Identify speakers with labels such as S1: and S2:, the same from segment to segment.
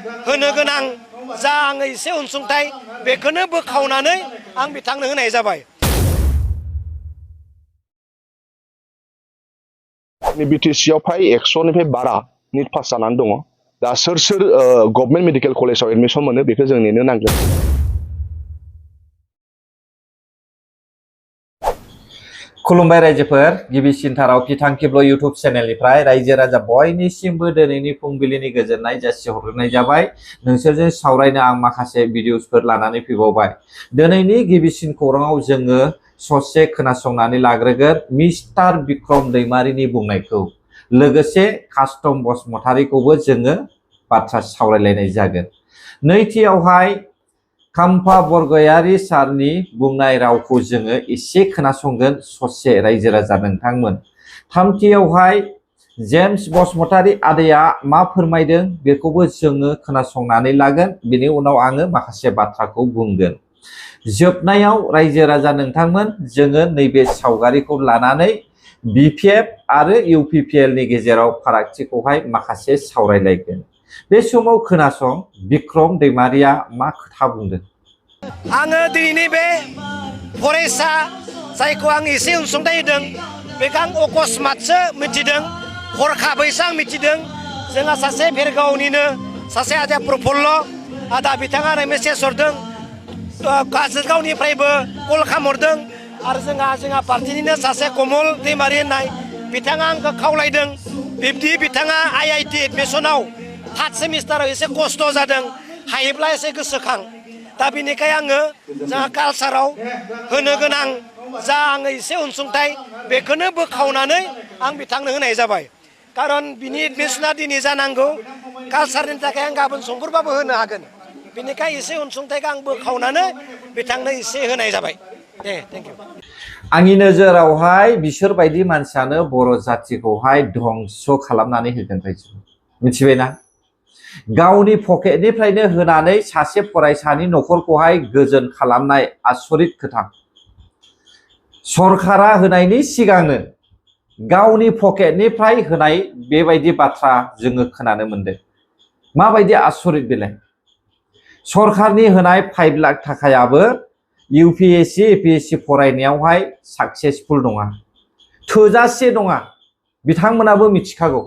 S1: होनो गोनां जा आङो एसे अनसुंथाइ बेखौनो बोखावनानै आं बिथांनो होनाय जाबाय।
S2: BTC आव फ्राय 100निफ्राय बारा निट पास जानानै दङ। दा सोर गभर्नमेन्ट मेडिकेल कलेजाव एडमिसन मोनो बेखौ जों नेनो नांगोन।
S3: खुलुमबाय रायजोफोर, गिबिसिनथाराव फिथां केब्ल इउटुब चेनेलनिफ्राय रायजो राजा बयनिसिमबो दिनैनि फुंबिलिनि गोजोननाय जासिहरग्रोनाय जाबाय। नोंसोरजों सावरायनो आं माखासे भिडिअसफोर लानानै फैबावबाय। दिनैनि गिबिसिन खौराङाव जोङो ससे खोनासंनानै लाग्रोगोन मिस्टार बिक्रम दैमारिनि बुंनायखौ, लोगोसे कास्टम बसुमतारीखौबो जोङो बाथ्रा सावरायलायनाय जागोन। नैथियावहाय खाम्फा बरगयारी सारनि बुंनाय रावखौ जोङो एसे खोनासंगोन ससे रायजो राजा नोंथांमोन। थामथियावहाय जेम्स बसुमतारी आदैया मा फोरमायदों बेखौबो जोङो खोनासंनानै लागोन। बेनि उनाव आङो माखासे बाथ्राखौ बुंगोन। जोबनायाव रायजो राजा नोंथांमोन, जोङो नैबे सावगारिखौ लानानै BPF आरो UPPL नि गेजेराव फारागथिखौहाय माखासे सावरायलायगोन। बे समाव खोनासं बिक्रम दैमारिया मा खोथा बुंदों।
S1: आङो दिनैनि बे फरायसा जायखौ आं एसे अनसुंथाइ होदों बेखौ आं अकस्मातसो मिथिदों, हरखाबैसो आं मिथिदों। जोंहा सासे भेरगावनिनो सासे आदा प्रफुल्ल आदा बिथाङा मेसेज हरदों, काजलगावनिफ्रायबो कल खालामहरदों आरो जोंहा पार्टिनिनो सासे कमल दैमारि होननाय बिथाङा आंखौ खावलायदों। बिब्दि बिथाङा IIT एडमिसनाव 3rd सेमिस्टाराव एसे खस्थ' जादों, हायोब्ला एसे गोसोखां। दा बेनिखाय आङो जोंहा कालसाराव होनो गोनां जा आङो एसे अनसुंथाइ बेखौनो बोखावनानै आं बिथांनो होनाय जाबाय। खारन बिनि एडमिसना दिनै जानांगौ, कालसारनि थाखाय आं गाबोन समफोरबाबो होनो हागोन। बेनिखाय एसे अनसुंथाइखौ आं बोखावनानै बिथांनो एसे होनाय जाबाय। दे, थेंक इउ।
S3: आंनि नोजोरावहाय बिसोरबायदि मानसियानो बर' जाथिखौहाय धंस खालामनानै होगोन रायजो। मिथिबायना? गावनि पकेटनिफ्रायनो होनानै सासे फरायसानि न'खरखौहाय गोजोन खालामनाय आसरित खोथा। सरकारा होनायनि सिगांनो गावनि पकेटनिफ्राय होनाय बेबायदि बाथ्रा जोङो खोनानो मोनदों। माबायदि आसरित बेलाय। सरकारनि होनाय 5 लाख थाखायाबो UPSC APSC फरायनायावहाय साक्सेसफुल नङा, थोजासे नङा, बिथांमोनाबो मिथिखागौ।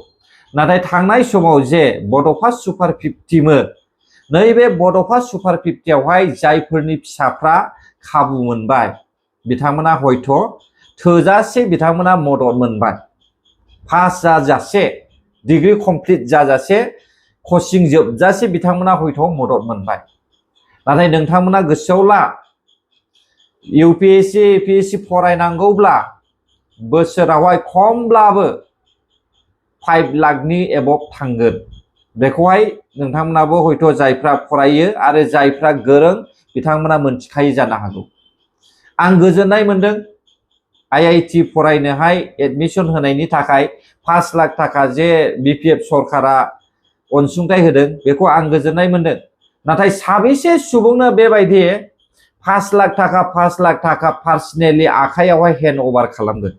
S3: नाथाय थांनाय समाव जे बड'फा सुपार 50 मोन, नैबे बड'फा सुपार 50 आवहाय जायफोरनि फिसाफ्रा खाबु मोनबाय बिथांमोना हयथ' थोजासे बिथांमोना मदद मोनबाय। पास जाजासे, डिग्री कमप्लिट जाजासे, कचिं जोबजासे बिथांमोना हयथ' मदद मोनबाय। नाथाय नोंथांमोना गोसोआव ला, UPSC APSC फरायनांगौब्ला बोसोरावहाय खमब्लाबो 5 लाखनि एबभ थांगोन। बेखौहाय नोंथांमोनाबो हयथ' जायफ्रा फरायो आरो जायफ्रा गोरों बिथांमोना मोनथिखायो जानो हागौ। आं गोजोननाय मोनदों IIT फरायनोहाय एडमिसन होनायनि थाखाय 5 लाख थाखा जे BPF सरकारा अनसुंथाइ होदों, बेखौ आं गोजोननाय मोनदों। नाथाय साबेसे सुबुंनो बेबायदि 5 लाख थाखा पार्सनेलि आखाइयावहाय हेन्ड अभार खालामगोन?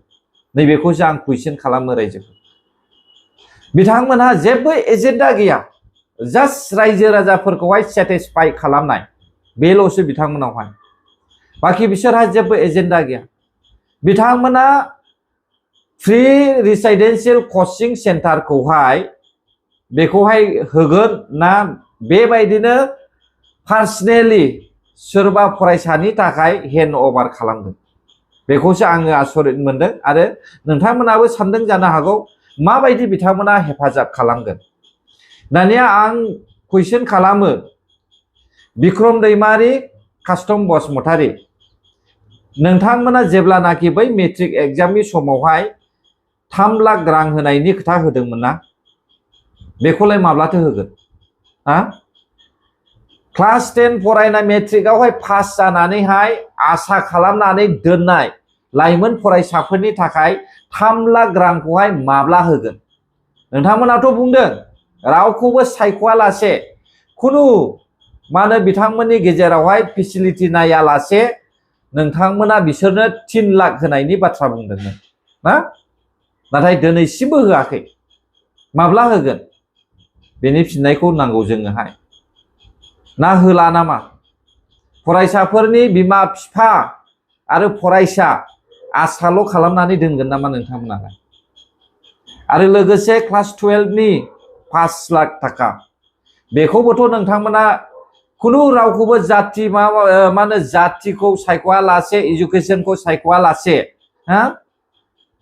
S3: नैबेखौसो आं कुइसन खालामो रायजोखौ। बिथांमोनहा जेबो एजेन्डा गैया, जास्ट रायजो राजाफोरखौहाय सेटिसफाइ खालामनाय, बेल'सो बिथांमोनावहाय। बाखि बिसोरहा जेबो एजेन्डा गैया। बिथांमोना फ्रि रेसिडेन्सियेल कचिं सेन्टारखौहाय बेखौहाय होगोन ना बेबायदिनो पार्सनेलि सोरबा फरायसानि थाखाय हेन्ड अभार खालामगोन? बेखौसो आङो आसरित मोनदों। आरो नोंथांमोनाबो सानदों जानो हागौ माबायदि बिथांमोना हेफाजाब खालामगोन। दानिया आं कुइसन खालामो, बिक्रम दैमारि, कास्टम बसुमतारी, नोंथांमोना जेब्लानाखि बै मेट्रिक एग्जामनि समावहाय 3 लाख रां होनायनि खोथा होदोंमोन ना, बेखौलाय माब्लाथो होगोन? क्लास 10 फरायनाय मेट्रिकआवहाय पास जानानैहाय आसा खालामनानै दोननाय लाइमोन फरायसाफोरनि थाखाय 3 लाख रांखौहाय माब्ला होगोन? नोंथांमोनाथ' बुंदों रावखौबो सायख'आलासे, खुनु मानो बिथांमोननि गेजेरावहाय फेसिलिटि नायालासे नोंथांमोना बिसोरनो 3 लाख होनायनि बाथ्रा बुंदोंमोन ना? नाथाय दिनैसिमबो होआखै। माब्ला होगोन? बेनि फिननायखौ नांगौ जोंनोहाय। ना होला नामा फरायसाफोरनि बिमा बिफा आरो फरायसा आसाल' खालामनानै दोनगोन नामा नोंथांमोनालाय आरो लोगोसे क्लास 12 नि 5 लाख थाखा बेखौबोथ' नोंथांमोना खुनु रावखौबो जाति माने जातिखौ सायख'आ लासे एजुकेशनखौ सायख'आ लासे हा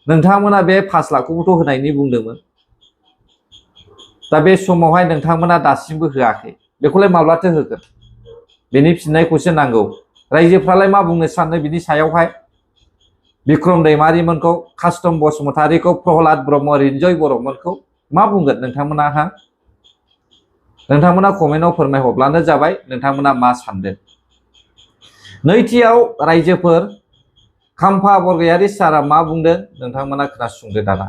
S3: नोंथांमोना बे 5 लाखखौबोथ' होनायनि बुंदोंमोन दा बे समावहाय नोंथांमोना दासिमबो होआखै बेखौलाय माब्लाथो होगोन बेनि फिननायखौसो नांगौ रायजोफ्रालाय मा बुंनो सानो बिनि सायावहाय बिक्रम दैमारिमोनखौ कास्टम बसुमतारीखौ प्रहलाद ब्रह्म रिन्जय बर'मोनखौ मा बुंगोन नोंथांमोना हा नोंथांमोना कमेन्टआव फोरमायहरब्लानो जाबाय नोंथांमोना मा सानदों नैथियाव रायजोफोर खाम्फा बरगयारी सारा मा बुंदों नोंथांमोना खोनासंदो दाना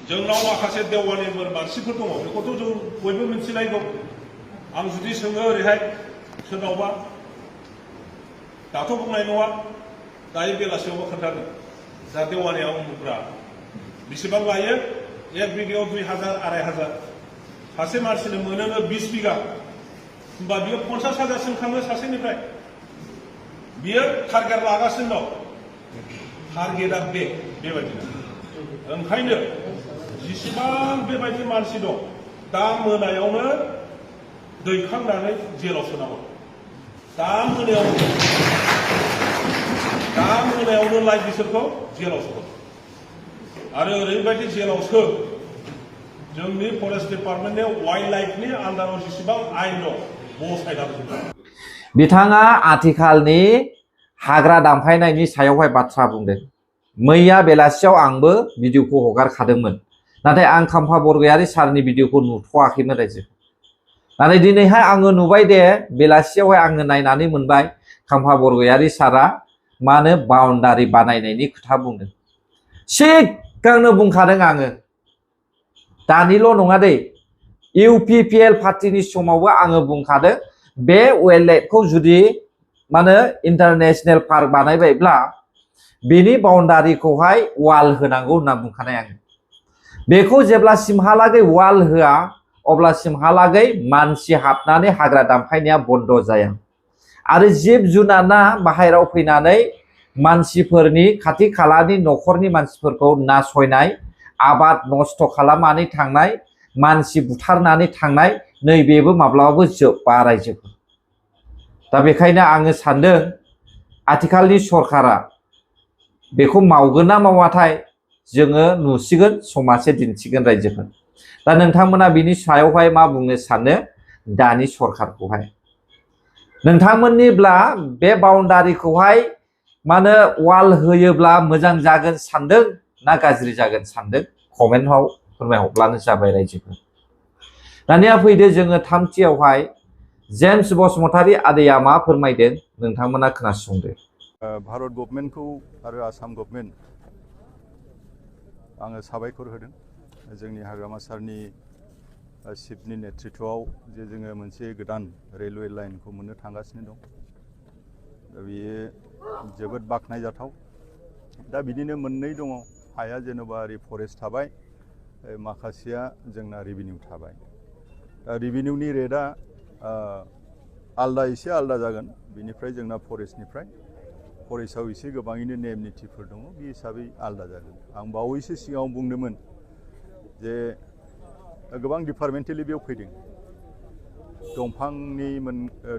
S4: जोंनाव माखासे देवानिफोर मानसिफोर दङ बेखौथ' जों बयबो मिथिलायगौ आं जुदि सोङो ओरैहाय सोरनावबा दाथ' बुंनाय नङा दायो बेलासियावबो खोन्थागोन जा देवानिया उमुकफ्रा बेसेबां लायो 1 बिगायाव 2000 2500 सासे मानसिनो मोनोनो 20 बिगा होमबा बियो 50,000सिम थाङो सासेनिफ्राय बियो टारगेट लागासिनो दं टारगेटआ बेबायदिनो ओंखायनो जिसिबां बेबायदि मानसि दं दा मोनायावनो दैखांनानै जेलाव सोनांगौ दा मोनायावनो लाइफ बिसोरखौ जेलाव सो आरो ओरैबायदि जेलाव सो जोंनि फरेस्ट डिपार्टमेन्टनि वाइल्ड लाइफनि आन्दाराव जेसेबां आयेन दं बसायनानै
S3: बिथाङा आथिखालनि हाग्रा दानफायनायनि सायावहाय बाथ्रा बुंदों मैया बेलासियाव आंबो भिडिअखौ हगारखादोंमोन नाथाय आं खाम्फा बरगयारी सारनि भिडिअखौ नुथ'वाखैमोन रायजो नाथाय दिनैहाय आङो नुबाय दे बेलासियावहाय आङो नायनानै मोनबाय खाम्फा बरगयारी सारा मानो बाउन्डारि बानायनायनि खोथा बुंदों सिगांनो बुंखादों आङो दानिल' नङा दे UPPL पार्टिनि समावबो आङो बुंखादों बे वेललेटखौ जुदि माने इन्टारनेशनेल पार्क बानायबायब्ला बेनि बाउन्डारिखौहाय वाल होनांगौ होनना बुंखानाय आङो बेखौ जेब्लासिमहालागै वाल होआ अब्लासिमहालागै मानसि हाबनानै हाग्रा दानफायनाया बन्द जाया आरो जिब जुनारा बाहेरायाव फैनानै मानसिफोरनि खाथि खालानि न'खरनि मानसिफोरखौ नासयनाय आबाद नस्थ' खालामनानै थांनाय मानसि बुथारनानै थांनाय नैबेबो माब्लाबाबो जोबा रायजोफोर दा बेखायनो आङो सानदों आथिखालनि सरकारा बेखौ मावगोन ना मावाथाय जोङो नुसिगोन समाजसे दिन्थिगोन रायजोफोर दा नोंथांमोना बिनि सायावहाय मा बुंनो सानो दानि सरकारखौहाय नोंथांमोननिब्ला बे बाउन्डारिखौहाय माने वाल होयोब्ला मोजां जागोन सानदों ना गाज्रि जागोन सानदों कमेन्टआव फोरमायहरब्लानो जाबाय रायजोफोर दानिया फैदो जोङो थामथियावहाय जेम्स बसुमतारी आदैया मा फोरमायदों नोंथांमोना खोनासंदो
S5: भारत गभर्नमेन्टखौ आरो आसाम गभर्नमेन्ट आङो साबायखर होदों जोंनि हाग्रामा सारनि चिफनि नेतृत्वआव जे जोङो मोनसे गोदान रेलवे लाइनखौ मोननो थांगासिनो दं दा बेयो जोबोद बाख्नायजाथाव दा बिदिनो मोननै दङ हाया जेनेबा ओरै फरेस्ट थाबाय माखासेया जोंना रेभिनिउ थाबाय दा रेभिनिउनि रेटआ आलदा एसे आलदा जागोन बिनिफ्राय जोंना फरेस्टआव एसे गोबाङैनो नेम निथिफोर दङ बे हिसाबै आलदा जागोन आं बावैसो सिगाङाव बुंदोंमोन जे गोबां डिपार्टमेन्टेलि बेयाव फैदों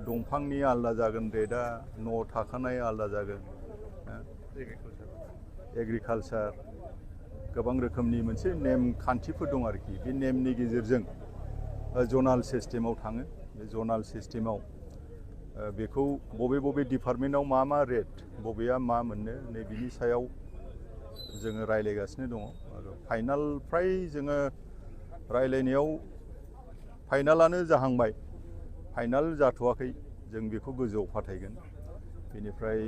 S5: दंफांनि आलदा जागोन रेटआ न' थाखानाय आलदा जागोन एग्रिकालचार गोबां रोखोमनि मोनसे नेम खान्थिफोर दं आरोखि बे नेमनि गेजेरजों जनाल सिस्टेमाव थाङो बे जनाल सिस्टेमाव बेखौ बबे डिपार्टमेन्टआव मा रेट बबेया मा मोननो नै बिनि सायाव जोङो रायलायगासिनो दङ आरो फाइनाल फ्राय जोङो रायलायनायाव फाइनालानो जाहांबाय फाइनाल जाथ'वाखै जों बेखौ गोजौआव फाथायगोन बेनिफ्राय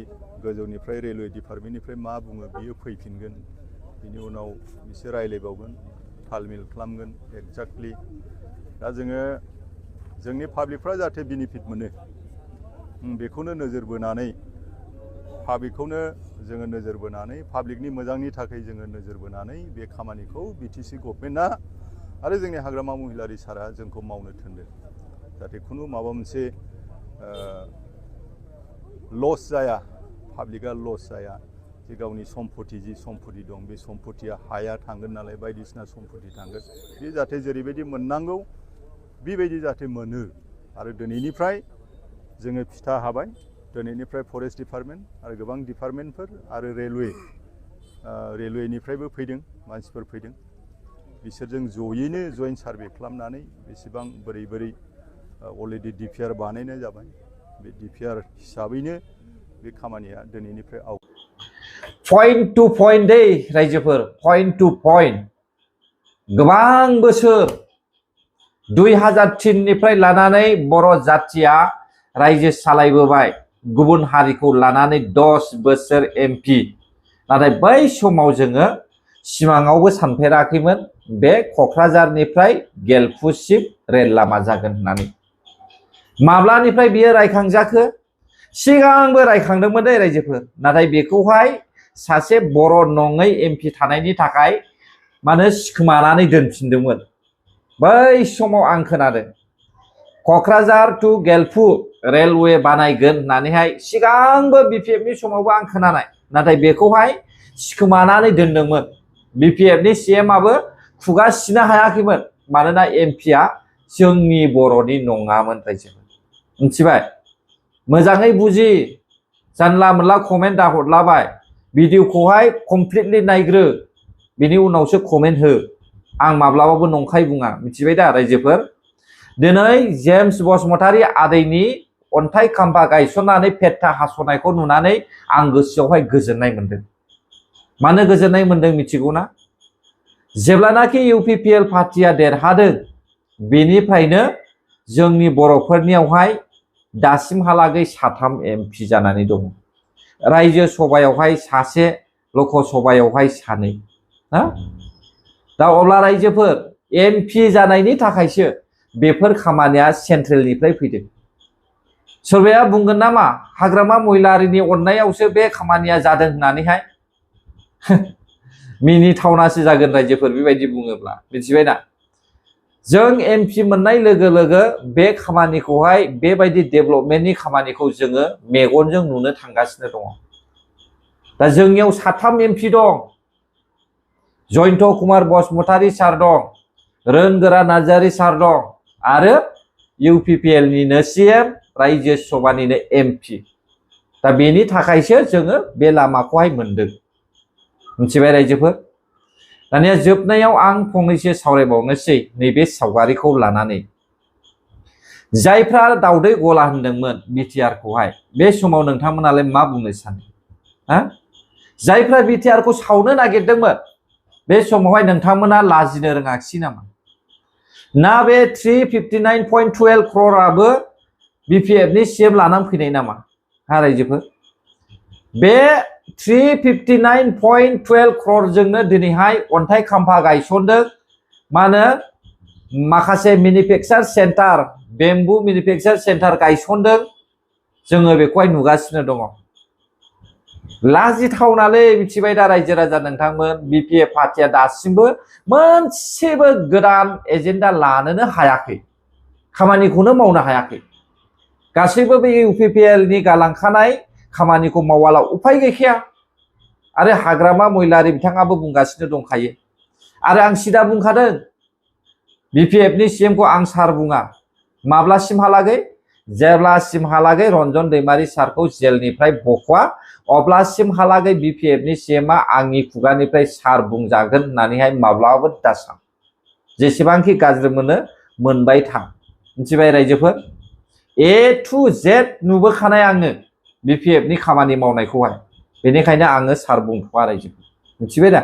S5: गोजौनिफ्राय रेलवे डिपार्टमेन्टनिफ्राय मा बुङो बियो फैफिनगोन बिनि उनाव बिसोर रायलायबावगोन तालमिल खालामगोन एक्जाक्टलि दा जोङो जोंनि पाब्लिकफ्रा जाहाथे बेनिफिट मोनो बेखौनो नोजोर बोनानै पाब्लिकनि मोजांनि थाखाय जोङो नोजोर बोनानै बे खामानिखौ BTC गभर्नमेन्टआ आरो जोंनि हाग्रामा महिलारि सारा जोंखौ मावनो थिनदों जाहाथे खुनु माबा मोनसे लस जाया, पाब्लिकआ लस जाया, जे गावनि सम्पति जि सम्पति दं बे सम्पतिया हाया थांगोन नालाय बायदिसिना सम्पति थांगोन, बे जाहाथे जेरैबायदि मोननांगौ बेबायदि जाहाथे मोनो। आरो दिनैनिफ्राय जोङो फिथा हाबाय, दिनैनिफ्राय फरेस्ट डिपार्टमेन्ट आरो गोबां डिपार्टमेन्टफोर आरो रेलवेनिफ्रायबो फैदों मानसिफोर फैदों, बिसोरजों जयैनो जइन्ट सार्भे खालामनानै बेसेबां बोरै अलरेडि DPR बानायनाय जाबाय, बे DPR हिसाबैनो बे खामानिया दिनैनिफ्राय
S3: पइन्ट टु पइन्ट दै रायजोफोर, पइन्ट टु पइन्ट। गोबां बोसोर 2003 निफ्राय लानानै बर' जाथिया रायजो सालायबोबाय, गुबुन हारिखौ लानानै 10 बोसोर MP। नाथाय बै समाव जोङो सिमाङावबो सानफेराखैमोन बे क'क्राझारनिफ्राय गेलफुसिम रेल लामा जागोन होननानै। माब्लानिफ्राय बियो रायखांजाखो? सिगांबो रायखांदोंमोन दे रायजोफोर, नाथाय बेखौहाय सासे बर' नङै MP थानायनि थाखाय मानो सिखोमानानै दोनफिनदोंमोन। बै समाव आं खोनादों क'क्राझार टु गेलफु रेलवे बानायगोन होननानैहाय सिगांबो BPFनि समावबो आं खोनानाय, नाथाय बेखौहाय सिखोमानानै दोनदोंमोन। BPFनि CMआबो खुगा सिनो हायाखैमोन, मानोना MPआ जोंनि बर'नि नङामोन रायजोफोर। मिथिबाय? मोजाङै बुजि, जानला मोनला कमेन्ट दाहरलाबाय, भिडिअखौहाय कमप्लिटलि नायग्रो, बिनि उनावसो कमेन्ट हो। आं माब्लाबाबो नंखाय बुङा, मिथिबाय दा रायजोफोर? दिनै जेम्स बसुमतारी आदैनि अन्थाइ खाम्फा गायसननानै फेट्टा हास'नायखौ नुनानै आं गोसोआवहाय गोजोननाय मोनदों। मानो गोजोननाय मोनदों मिथिगौ ना? जेब्लानाखि UPPL पार्टिया देरहादों, बेनिफ्रायनो जोंनि बर'फोरनियावहाय दासिमहालागै 3 MP जानानै दङ। रायजो सभायावहाय 1, लक सभायावहाय 2। दा अब्ला रायजोफोर MP जानायनि थाखायसो बेफोर खामानिया सेन्ट्रेलनिफ्राय फैदों। सोरबाया बुंगोन नामा हाग्रामा महिलारिनि अननायावसो बे खामानिया जादों होननानैहाय? मिनिथावनासो जागोन रायजोफोर बेबायदि बुङोब्ला, मिथिबाय ना? जों MP मोननाय लोगो लोगो बे खामानिखौहाय, बेबायदि डेभेलपमेन्टनि खामानिखौ जोङो मेगनजों नुनो थांगासिनो दङ। दा जोंनियाव 3 MP दं। जयन्त कुमार बसुमतारी सार दं, रोनगोरा नार्जारी सार दं, आरो UPPLनिनो CM, रायजो सभानिनो MP। दा बेनि थाखायसो जोङो बे लामाखौहाय मोनदों। मिथिबाय रायजोफोर? दानिया जोबनायाव आं फंनैसो सावरायबावनोसै नैबे सावगारिखौ लानानै। जायफ्रा दावदै गला होनदोंमोन BTRखौहाय, बे समाव नोंथांमोनालाय मा बुंनो सानो? जायफ्रा BTRखौ सावनो नागिरदोंमोन, बे समावहाय नोंथांमोना लाजिनो रोङाखिसै नामा? ना बे 359.12 crore BPFनि CM लानानै फैनाय नामा? रायजोफोर, बे 359.12 crore जोंनो दिनैहाय अन्थाइ खाम्फा गायसनदों। मा होनो, माखासे मेनुफेक्सार सेन्टार, बेम्बु मेनुफेक्सार सेन्टार गायसनदों। जोङो बेखौहाय नुगासिनो दङ। लाजिथावनालै, मिथिबाय दा रायजो राजा नोंथांमोन? BPF पार्टिया दासिमबो मोनसेबो गोदान एजेन्डा लानोनो हायाखै, खामानिखौनो मावनो हायाखै। गासैबो बे UPPLनि गालांखानाय खामानिखौ मावाला उफाय गैखाया। आरो हाग्रामा महिलारि बिथाङाबो बुंगासिनो दंखायो। आरो आं सिदा बुंखादों, BPFनि CMखौ आं सार बुङा। माब्लासिमहालागै? जेब्लासिमहालागै रन्जन दैमारि सारखौ जेलनिफ्राय बख'वा, अब्लासिमहालागै BPFनि CMआ आंनि खुगानिफ्राय सार बुंजागोन होननानैहाय माब्लाबाबो दासान। जेसेबांखि गाज्रि मोनो मोनबाय था। मिथिबाय रायजोफोर? A to Z नुबोखानाय आङो BPFनि खामानि मावनायखौहाय। बेनिखायनो आङो सार बुंथ'वा रायजोफोर। मिथिबाय दा?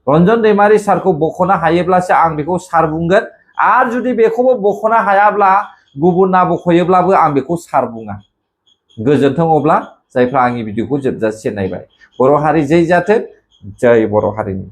S3: रन्जन दैमारि सारखौ बख'नो हायोब्लासो आं बेखौ सार बुंगोन। आरो जुदि बेखौबो बख'नो हायाब्ला, गुबुना बख'योब्लाबो आं बेखौ सार बुङा। गोजोन्थों अब्ला जायफ्रा आंनि भिडिअखौ जोबजासे नायबाय। बर' हारि जै जाथों, जय बर' हारिनि।